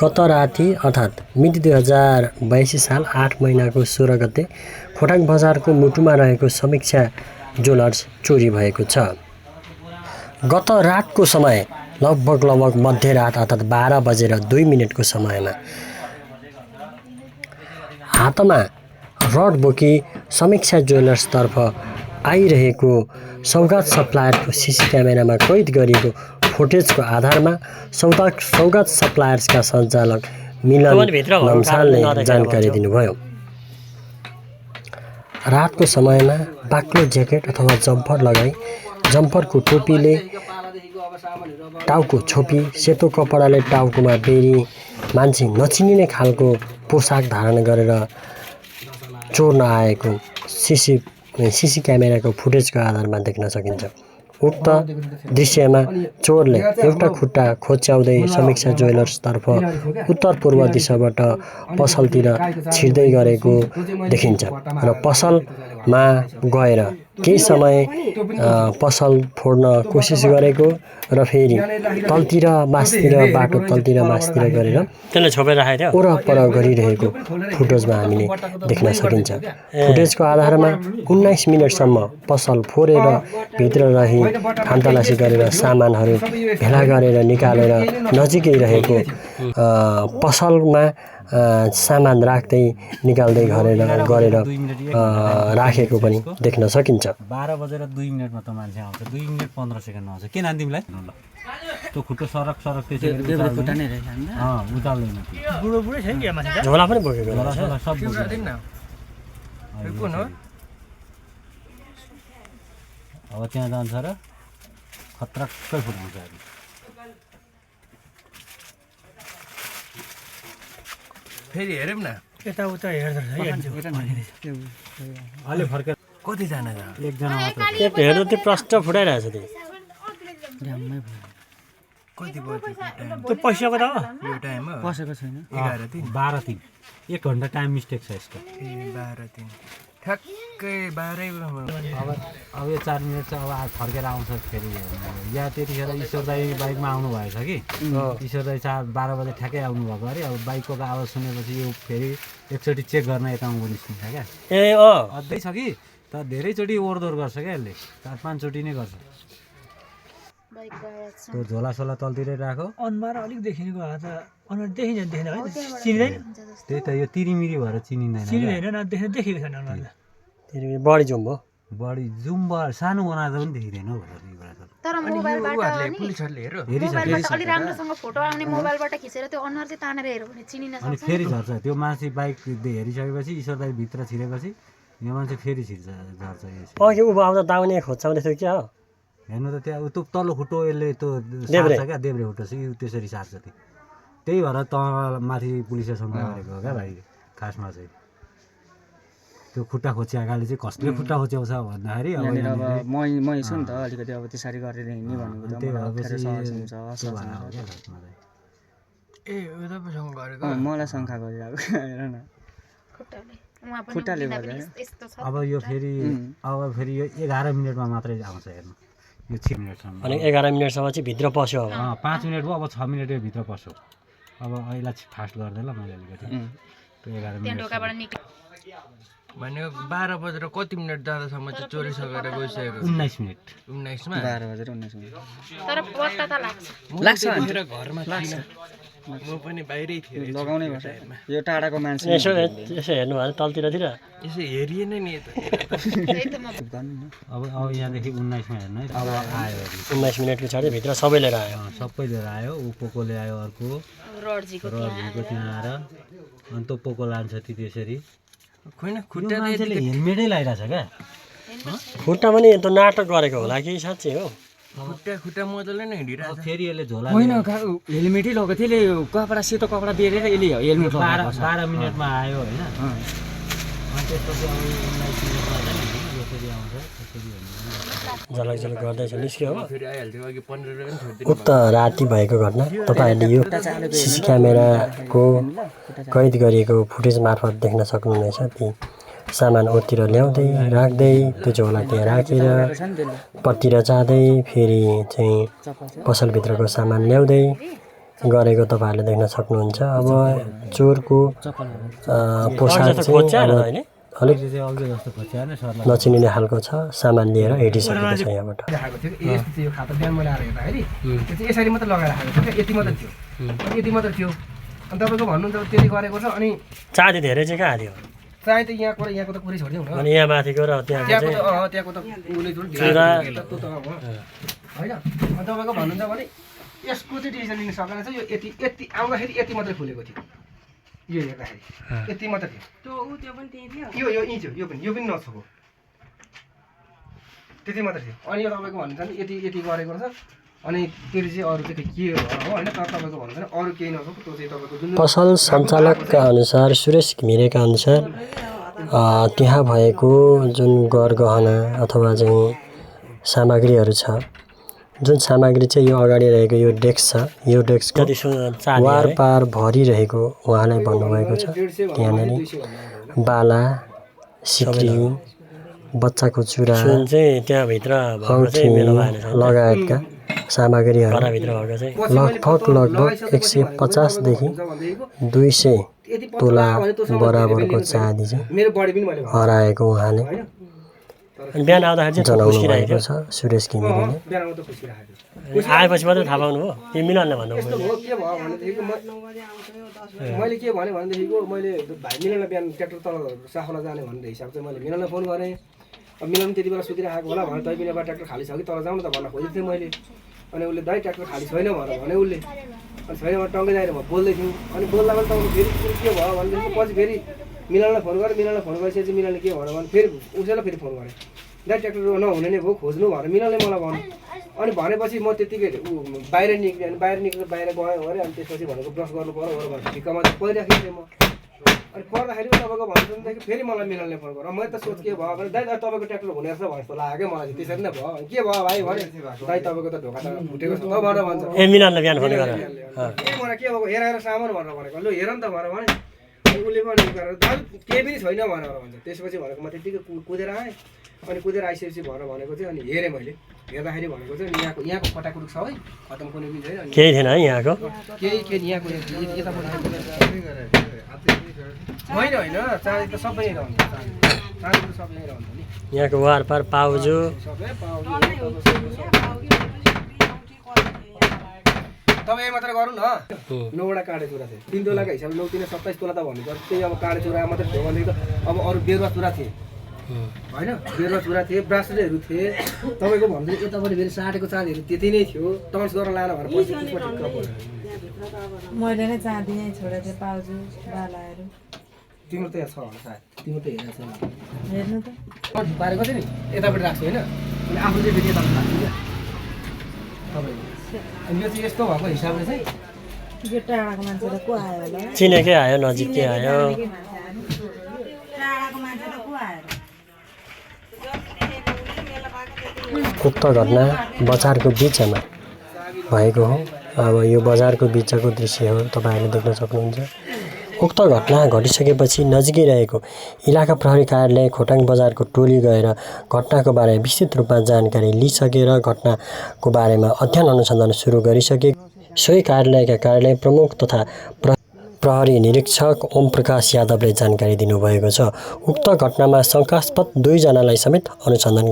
गत राति अर्थात् मिति 2082 साल 8 महिनाको 16 गते खोटाङ बजारको मुटुमा रहेको समीक्षा ज्वेलर्स चोरी भएको छ। गत रातको समय लगभग मध्यरात अर्थात् 12 बजेर 2 मिनेटको समयमा हातमा रड बोकी समीक्षा ज्वेलर्सतर्फ आइरहेको सौगात सप्लायरको सीसी क्यामेरामा कैद गरिएको फुटेजको आधारमा सौगात सप्लायर्सका सञ्चालक मिलन लम्सालले जानकारी दिनुभयो। रातको समयमा बाक्लो ज्याकेट अथवा जम्पर लगाई जम्परको टोपीले टाउको छोपी सेतो कपडाले टाउकोमा बेरी मान्छे नचिनिने खालको पोसाक धारण गरेर चोर्न आएको सीसी क्यामेराको फुटेजको आधारमा देख्न सकिन्छ। उक्त दृश्यमा चोरले एउटा खुट्टा खोच्याउँदै समीक्षा ज्वेलर्सतर्फ उत्तर पूर्व दिशाबाट पसलतिर छिर्दै गरेको देखिन्छ र पसलमा गएर केही समय पसल फोड्न कोसिस गरेको र फेरि तलतिर मास्तिर बाटो तलतिर मास्तिर गरेर त्यसले छोपेर राखेको थियो ओरपर गरिरहेको फुटेजमा हामीले देख्न सकिन्छ। फुटेजको आधारमा 19 मिनेटसम्म पसल फोरेर भित्र रही खानतलासी गरेर सामानहरू भेला गरेर निकालेर नजिकै रहेको पसलमा सामान राख्दै निकाल्दै गरेर राखेको पनि देख्न सकिन्छ। 12 बजेर 2 मिनेटमा त मान्छे आउँछ, 2 मिनेट 15 सेकेन्डमा आउँछ। के नाम तिमीलाई? त्यो खुट्टो सरक त्यसरी उचाल्दैन। बुढो छैन के मान्छे? झोला पनि बोकेको झोला सब बोकेको। कुन हो? अब त्यहाँ जान्छ र खतरक्कै फुटाउँछ। फेरि हेरौँ न यताउता हेर्दै अलि फर्केर कतिजना एकजना मात्र हेर्नु त्यो प्रष्ट फुटाइरहेछ त्यो कति बज्यो त्यो पैसाको त हो यो टाइम हो पसेको छैन। 11:03 1 घन्टा टाइम मिस्टेक छ यसको। 12:03 ठ्याक्कै 12 अब यो 4 मिनेट चाहिँ अब फर्केर आउँछ फेरि। या त्यतिखेर ईश्वर दाई बाइकमा आउनु भएछ कि ईश्वर दाई 12 बजे ठ्याक्कै आउनुभएको अरे। अब बाइकको आवाज सुनेपछि यो फेरि एकचोटि चेक गर्न यता आउँछ निस्किन्छ क्या। ए अझै छ कि तर धेरैचोटि ओहोरदोहोर गर्छ क्या यसले, 4-5 चोटि नै गर्छ। त्यो झोलासोला तलतिरै राखो। अनुहार अलिक देखिनेको भए त अनुहार देखिँदैन है चिन्दैन। त्यही त यो तिरिमिरी भएर चिनिँदैन। चिन्दैन देखेको छैन अनुहार फेरि बढी जुम भयो। बढी जुम सानो बनाएर पनि देखिँदैन हौ। तर मोबाइलबाट पुलिसहरुले हेर्यो मोबाइलबाट अलि राम्रोसँग फोटो आउने मोबाइलबाट खिचेर त्यो अनुहार चाहिँ तानेर हेर्यो भने चिनिन सक्छ। अनि फेरि झर्छ त्यो मान्छे बाइक हेरिसकेपछि ईश्वर दाई भित्र छिरेपछि यो मान्छे फेरि झर्छ अघि उ आउँदा दाउने खोज्छाउँदै थियो क्या हो। हेर्नु त त्यहाँ त्यो तल्लो खुट्टो यसले त्यो सार्छ क्या, देब्रे खुट्टो चाहिँ त्यसरी सार्छ। त्यही भएर त माथि पुलिसले शङ्का गरेको हो क्या भाइ। खासमा चाहिँ त्यो खुट्टा खोच्याएकाले चाहिँ कसले खुट्टा खोच्याउँछ भन्दाखेरि अब म छु नि त अलिकति अब त्यसरी गरेर हिँड्ने भनेको त मलाई अप्ठ्यारो सहज हुन्छ ए यो तपाईसँग गरेको मलाई शङ्का गरिरहेको हेर न खुट्टाले गर्दा। अब यो फेरि यो 11 मिनेटमा मात्रै आउँछ हेर्नु। यो 6 मिनेटसम्म अनि 11 मिनेटसम्म चाहिँ भित्र पस्यो। 5 मिनेट भयो, अब 6 मिनेट भित्र पस्यो। अब अहिले फास्ट गर्दै ल मैले अलिकति त्यो 11 मिनेट भनेको 12 बजेर कति मिनेट जाँदासम्म चाहिँ चोरी सकेर गइसकेको? 19 मिनेट 19 मा 12 बजेर 19 मिनेट तर पत्ता त लाग्छ मेरो घरमा थिएन, म पनि बाहिरै थिएँ। लगाउनै पर्छ यो टाढाको मान्छे। यसो हेर्नु भने तलतिरतिर यसो हेरिएन नि यता। अब यहाँदेखि 19 मा हेर्नु है। अब आयो 19 मिनेट पछाडि भित्र सबै लिएर आयो। सबै लिएर आयो। ऊ पोको ल्यायो, अर्को रडजीको त्यहाँ आएर अनि त्यो पोको लान्छ त्यसरी। खोइन खुट्टा मान्छेले हेलमेटै लगाइरहेछ क्या। खुट्टा पनि त्यो नाटक गरेको होला कि साँच्चै हो। खुट्टा मजाले नै हिँडिरहेको छ। फेरि यसले झोला होइन हेलमेटै लगाएको थियो यसले, कपडा सेतो कपडा बेरेर यसले हेलमेट 12 मिनेटमा आयो होइन। अनि त्यसपछि अब 19 मिनेटमा चाहिँ यसरी आउँछ त्यसरी झलक झलक गर्दैछ निस्क्यो हो। फेरि आइहाल्थ्यो अघि 15 रुपैयाँ पनि छोड्दिनु। उक्त राति भएको घटना तपाईँहरूले यो सिसी क्यामेराको कैद गरिएको फुटेज मार्फत देख्न सक्नुहुनेछ। ती सामान ओतिर ल्याउँदै राख्दै त्यो झोला त्यहाँ राखेर पत्तिर जाँदै फेरि चाहिँ पसलभित्रको सामान ल्याउँदै गरेको तपाईँहरूले देख्न सक्नुहुन्छ। अब चोरको पोसाक चाहिँ अलिक अघि जस्तो खोच्याएन सरलाई नचिनिने खालको छ, सामान लिएर हिँडिसकेको छ यहाँबाट। राखेको थियो कि यस्तो थियो खाता बिहान मैले आएर हेर्दाखेरि त्यो चाहिँ यसरी मात्रै लगाएर राखेको थियो क्या, यति मात्रै थियो अनि यति मात्रै थियो। अनि तपाईँको भन्नुहुन्छ त्यसले गरेको छ। अनि चाँदी धेरै चाहिँ कहाँ थियो? चाहे त यहाँको र यहाँको त पुरै छोडिदिउँ न, अनि यहाँ माथिको र त्यहाँको चाहिँ त्यहाँको त उसले थोरै चुरा होइन। अनि तपाईँको भन्नुहुन्छ भने यसको चाहिँ डिसिजन लिन सकेन छ। यो यति यति आउँदाखेरि यति मात्रै खुलेको थियो, यो हेर्दाखेरि यति मात्रै थियो। यो यो यहीँ थियो, यो पनि नछोको, त्यति मात्रै थियो। अनि यो तपाईँको भन्नुहुन्छ भने यति यति गरेको रहेछ। अनि त्यसले चाहिँ अरू चाहिँ के हो होइन, तर तपाईँको भन्नुहुन्छ भने अरू केही नछोको, त्यो चाहिँ तपाईँको जुन पसल सञ्चालकका अनुसार, सुरेश घिमिरेका अनुसार त्यहाँ भएको जुन गरगहना अथवा चाहिँ सामग्रीहरू छ, जुन सामग्री चाहिँ यो अगाडि रहेको यो डेस्क छ, यो डेस्कको वारपार भरिरहेको उहाँलाई भन्नुभएको छ। त्यहाँनिर बाला, सिक्री, बच्चाको चुरा, औँठी लगायतका सामग्रीहरू लगभग 150 देखि 200 तोला बराबरको चाँदी चाहिँ हराएको उहाँले जनाउनु भएको छ। सुरेश घिमिरेले आएपछि मात्रै थाहा पाउनु हो कि मिलनले भन्नु? यस्तो हो के भयो भनेदेखिको मैले के भने भनेदेखिको मैले भाइ मिलनलाई बिहान ट्र्याक्टर तल साखोला जाने भन्ने हिसाब चाहिँ मैले मिलनलाई फोन गरेँ। अब मिलन त्यति बेला सुतिरहेको होला भने तै पनि अब ट्र्याक्टर खाली छ कि तल जाउँ न त भन्न खोजेको थिएँ मैले। अनि उसले दाइ ट्र्याक्टर खाली छैन भने उसले, अनि छैन भने टङ्गै दाइर म बोल्दै थियौँ। अनि बोल्दा पनि तपाईँको फेरि के भयो भनेदेखि पछि फेरि मिलनलाई फोन गरेँ। मिलनलाई फोन गरेपछि मिलनले के भन्यो भने फेरि उसैलाई फेरि फोन गरेँ, दाइ ट्र्याक्टर नहुने नै भयो खोज्नु भनेर मिलनले मलाई भन्यो। अनि भनेपछि म त्यत्तिकै बाहिर निक्लेँ। अनि बाहिर निक्लेर बाहिर गएँ अरे। अनि त्यसपछि भनेको ब्रस गर्नु पऱ्यो भनेर ढिक्कामा परिराखेको थिएँ म। अनि पर्दाखेरि तपाईँको भन्दाखेरि फेरि मलाई मिलनले फोन गरेँ। मैले त सोच के भयो भने दाइ तपाईँको ट्र्याक्टर हुने रहेछ भने जस्तो लाग्यो मलाई। त्यसरी नै भयो। के भयो भाइ भने दाइ तपाईँको त ढोका त फुटेको छ भनेर भन्छ। ए मिलनले बिहान फोन गरेर के मलाई के भएको हेराएर सामान भनेर भनेको, लु हेर नि त भनेर भने। अनि उसले पनि गरेर दाइ केही पनि छैन भनेर भन्छ। त्यसपछि भनेको म त्यत्तिकै कुदेर आएँ। अनि कुदेर आइसकेपछि भनेर भनेको चाहिँ अनि हेरेँ मैले। हेर्दाखेरि भनेको चाहिँ यहाँको कटाकुटुक सबै खतम कुनै पनि छैन। केही थिएन है यहाँको? केही यहाँको होइन चाँदी त सबै नै रहन्छ, चाँदी त सबै नै रहन्छ नि। यहाँको वारपार पाउजो सबै पाउजो तपाईँ मात्रै गरौँ न। 9वटा काँडे चुरा थिए, 3 तोलाको हिसाबले 9 3 27 तोला त भनेको त्यही। अब काँडे चुरा मात्रै थियो भनेदेखि त अब अरू बेरुवा चुरा थिए होइन, बेरुवा चुरा थिए, ब्रासलेटहरू थिए। तपाईँको भन्दै यतापट्टि फेरि साटेको चाँदीहरू त्यति नै थियो। टन्स गरेर लाएर भनेर पछि मैले नै चाँदी नै छोडेको थिएँ, पाउजु बालाहरू। तिम्रो त यहाँ छ होला सायद, तिम्रो त हेरेको छैन। हेर्नु त पारेको थियो नि यतापट्टि राख्छु होइन, अनि आफू चाहिँ फेरि यतापट्टि राख्छु क्या तपाईँको। अनि यो चाहिँ यस्तो भएको हिसाबले चाहिँ यो टाढाको मान्छे त को आयो होला? चिनेकै आयो, नजिकै आयो। टाढाको मान्छे त को आयो? उक्त घटना बजारको बिचमा भएको हो। अब यो बजारको बिचको दृश्य हो, तपाईँहरूले देख्न सक्नुहुन्छ। उक्त घटना घटिसकेपछि नजिकै रहेको इलाका प्रहरी कार्यालय खोटाङ बजारको टोली गएर घटनाको बारेमा विस्तृत रूपमा जानकारी लिइसके र घटनाको बारेमा अध्ययन अनुसन्धान सुरु गरिसके। सोही कार्यालयका कार्यालय प्रमुख तथा प्रहरी निरीक्षक ओम प्रकाश यादवले जानकारी दिनुभएको छ। उक्त घटनामा शङ्कास्पद 2 जनालाई समेत अनुसन्धान